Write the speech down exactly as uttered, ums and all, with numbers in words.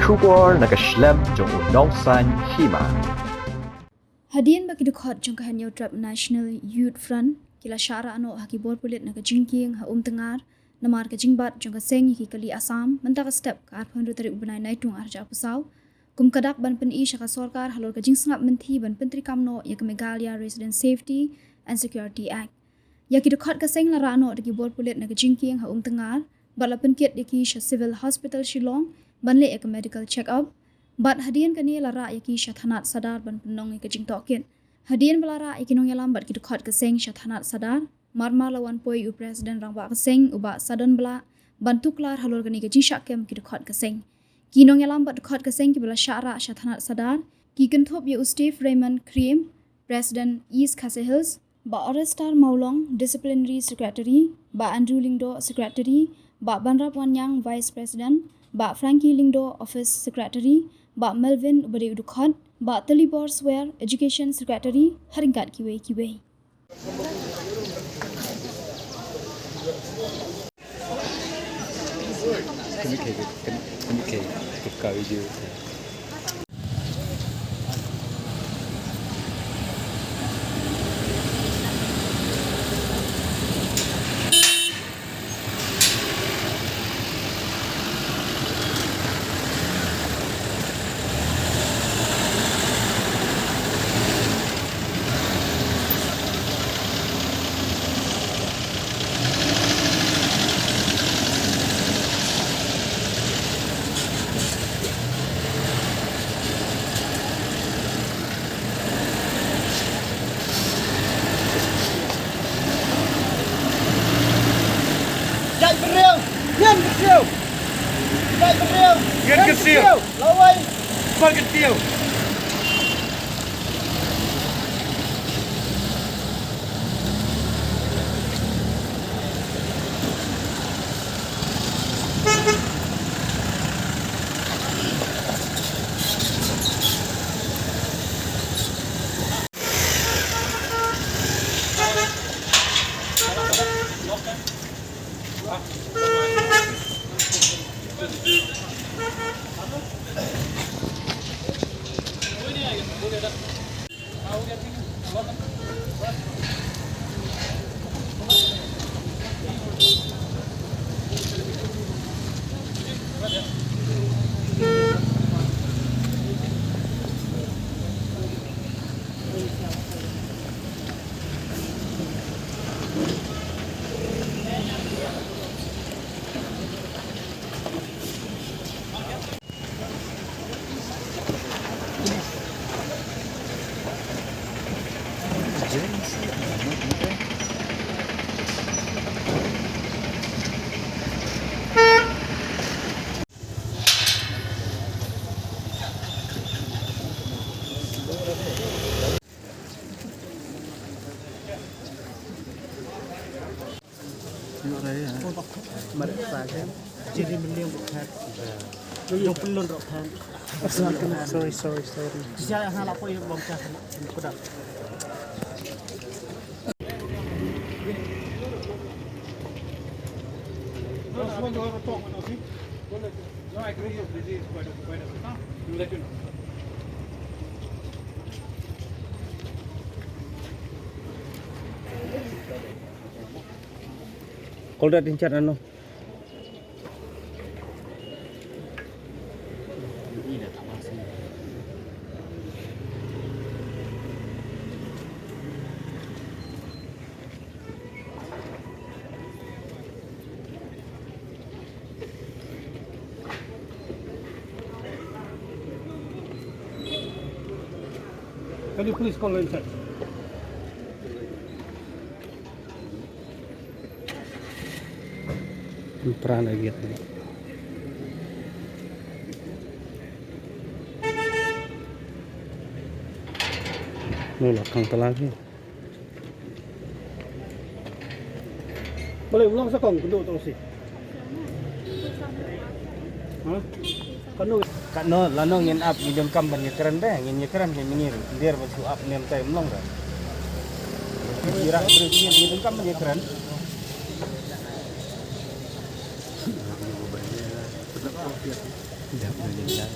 Khubor na ka shlem jong u nongsaiñ hima. Hadien ba ki dkhot jong ka Hynñiewtrep National Youth Front ki la shah rah noh ha ki bor pulit na ka jingkieng ha Umtngar, namar ka jingbat jong ka seng ïa ki kali Assam, mynta ka step ka arphew hynriew tarik u bnai Naitung arhajar arphew saw, kum ka dak ban pyni sha ka sorkar halor ka jingsngap mynthi ban pyntreikam noh ïa ka Meghalaya Resident Safety and Security Act. Ïa ki dkhot ka seng la rah noh da ki bor pulit na ka jingkieng ha Umtngar, bad la pynkit ïa ki sha Civil Hospital Shillong ban leh ïa ka medical check-up. Bad hadien kane la rah ïa ki sha thanat Sadar ban pynlong ïa ka jingtohkit. Hadien ba la rah ïa ki nongïalam bad ki dkhot ka seng sha thanat Sadar, marmar la wan poi u President Rangbah ka seng, u Bah Sadon Blah, ban tuklar halor kane ka jingshah kem ki dkhot ka seng. Ki nongïalam bad dkhot ka seng kiba la shah rah sha thanat Sadar ki kynthup ïa u Steve Raymond Khyriem, President East Khasi Hills, Bah Orestar Mawlong, Disciplinary Secretary, Bah Andrew Lyngdoh, Secretary, Bah Banrap Wanniang, Vice President, Bah Frankie Lyngdoh, Office Secretary, Bah Melvin uba dei u dkhot, Bah Telibor Swer, Education Secretary, ha ryngkat kiwei kiwei. Jait bynriew, ngan kynsiew. Jait bynriew, ngan kynsiew. Lawei, ba kynsiew. Sorry, sorry, sorry. Call that in chat, ano? Can you please call in chat? Pran lagi tu. Ni lah kang telang ni. Boleh ulang sekong untuk terus. Ha? Kano? Kano, lano ngin ap, ngin donkam ban ïakren de, ngin ïakren, ngin menir, dir ban shu ap niam tai mlong de. Ira beri ngin, ngin donkam ban ïakren. Ïa, ïa, ïa.